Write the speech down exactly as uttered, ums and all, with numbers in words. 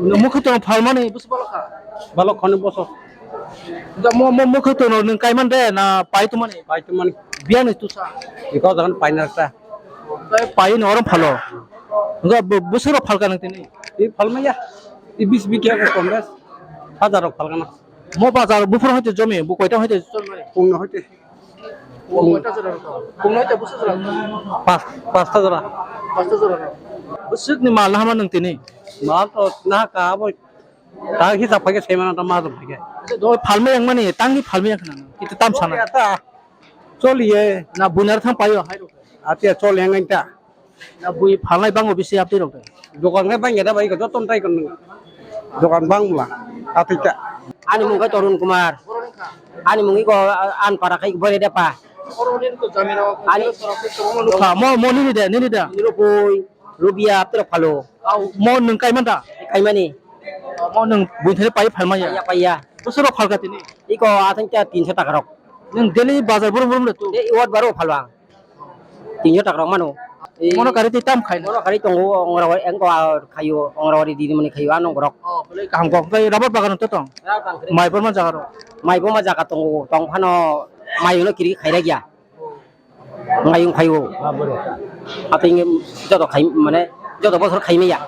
Mukhuto phalmani bwswk balok kha? Balok khani bosor. Da mo mo mukhuto no nwng kaiman de na pai tumani? Pai tumani. Biya ni tusa. Iko jagan pai na ta. Pai pai no orom phalo. Nga bwswk rok phalka nwng tini? I phalmaya. I bis bikya ko kombes. Hajar rok phalkana. Mo bazar bufur hoite jomi, bu koita hoite jomi? Pungno hoite. Pung- Koita jora rok? Pungno hoite bwswk jora? Pas, pasta jora. Pasta jora rok. Bwswk ni mal hama nwng tini? Mal to na ka abo. Ta hisab phai khe sai mana ta ma jom phai khe. Do phalmai yang mani, tangni phalmai yang khna. Kita tam sana. Ata. Choliye. Na bunar thang payo hai rok. Atia chol yang ta. Na bui phalnai bango bisi apni rok de. Dokan khe bangya da bai ko joton tai kon. Dokan bang mula. Atita. Ani mung khe Torun Kumar. Ani mung iko an para khai bore da pa. Ani Kha mo mo nini de nini de. Rupui, Rubia, apni rok phalo. Mo nwng kaiman da? Kaimani. Mo nwng buithani pai phalmaya. Paiya, paiya. Bwswk rok phalka tini? Iko athang kya tinso taka rok. Nwng daily bazar burum burum de tu. De iwat baro phalo ang. Tinso taka rok mano. Mono kari twi tam khai. Mono kari tongo, ongro engko khayo, ongro di mani khayo anong rok. Oh, bole kaham kok tai rabar bagan to tong. Mai porma jaga rok. Mai porma jaga tongo, tong phano mai uno kiri khaira gya. Ngayung khayo. Ating joto khai mane joto bosor khai maya.